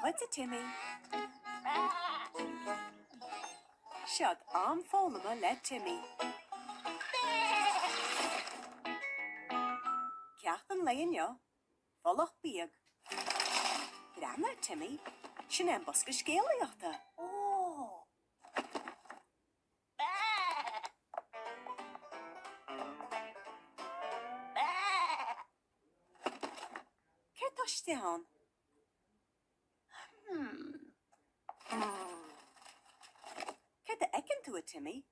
Maith dhuit a Timmy. Seod am foghlama le Timmy. Ceacht an lae inniu, Folach Bíog. Breathnaigh, a Timmy, sin é an bosca scéalaíochta. Ó! Céard tá istigh ann? Hmm. Céard a fheiceann tú, a Timmy?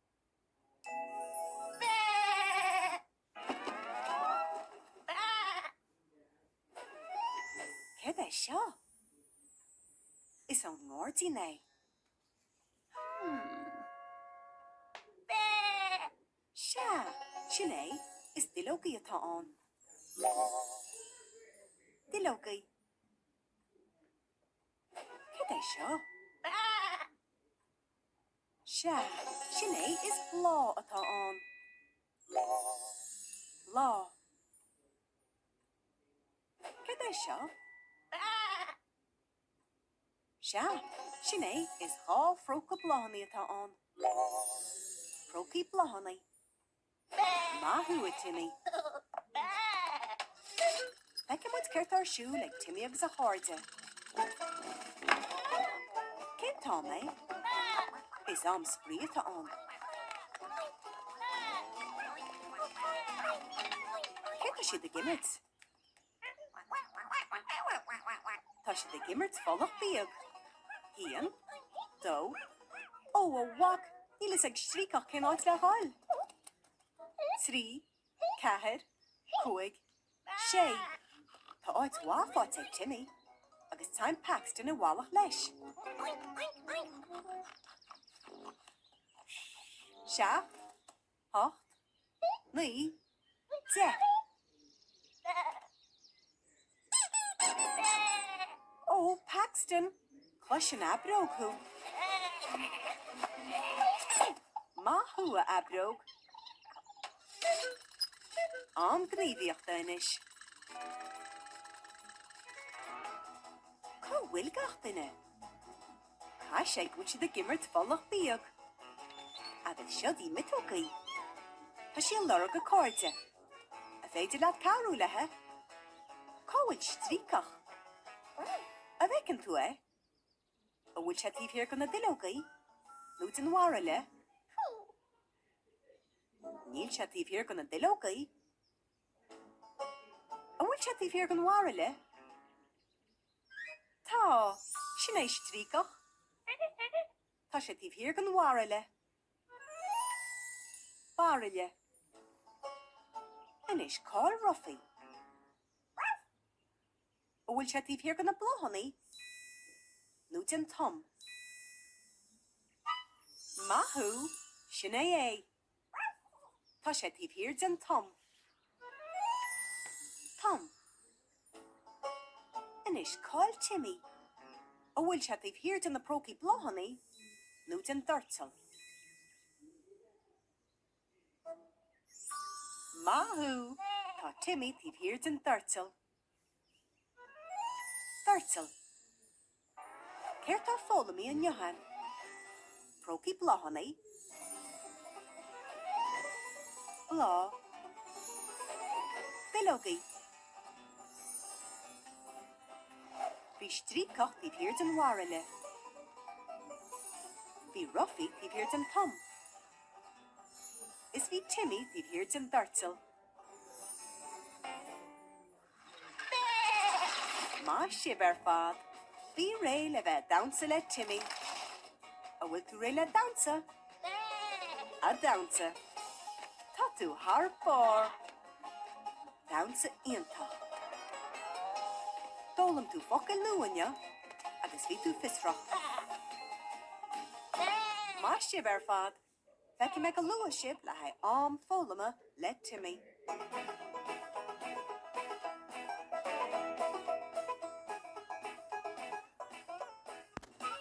Céard é seo? Is ón ngairdín é. Hmm. Sea, sin é, is duilleogaí atá ann. Duilleogaí. Céard é seo? Sea, sin é, is bláth atá ann. Bláth. Céard é seo? Sea, sin é, is dha phróca bláthanna atá ann. Prócaí bláthanna. Maith thú, a Timmy. Feicfidh muid céard tá ar siúl ag Timmy agus a chairde. Cén t-am é? Is am spraoi atá ann. Céard tá siad ag imirt? Tá siad ag imirt folach bíog. Haon, dó, ó a mhac, níl fhios ag Stríocach cén áit le dhul. 3, 4, 5, 6. Tá áit mhaith faighte ag Timmy, agus Time Paxton i bhfalach leis. 7, 8, 9, 10. Ó, Paxton, chlois an aibreog thú. Maith thú, a aibreog. Am gníomhaíochta anois. Cá bhfuil gach duine? Caithfidh sé go bhfuil siad ag imirt folach bíog. Agus siod í Miotógaí. Tá sí ag lorg a cairde. An féidir leat cabhrú léi? Cá bhfuil Stríocach? An bhfeiceann tú é? An bhfuil sé taobh thiar de na duilleogaí? Nó den bhairille? Níl sé taobh thiar de na duilleogaí. An bhfuil sé taobh thiar den bhairille? Tá, sin é Stríocach. Tá sé taobh thiar den bhairille. Bairille. Anois cá bhfuil Ruffy? An bhfuil sé taobh thiar de na bláthanna? Nó den tom? Maith thú! Sin é é. Tá sé taobh thiar den tom. Tom. Anois cá bhfuil Timmy? An bhfuil sé taobh thiar de na prócaí bláthanna nó den doirteal? Maith thú! Tá Timmy taobh thiar den doirteal. Doirteal. Céard tá foghlamtha inniu againn? Prócaí bláthanna. Bláth. Duilleogaí. Bhí Stríocach taobh thiar den bhairille. Bhí Ruffy taobh thiar den tom. Is bhí Timmy taobh thiar den doirteal. Maith sibh ar fad! Bí réidh le bheith ag damhsa le Timmy! An bhfuil tú réidh le damhsa? A damhsa! Tá tú thar barr! Damhsa iontach! D'fhoghlaim tú focail nua inniu agus bhí tú fiosrach. Maith sibh ar fad! Feicfidh mé go luath sibh le haghaidh am foghlama le Timmy!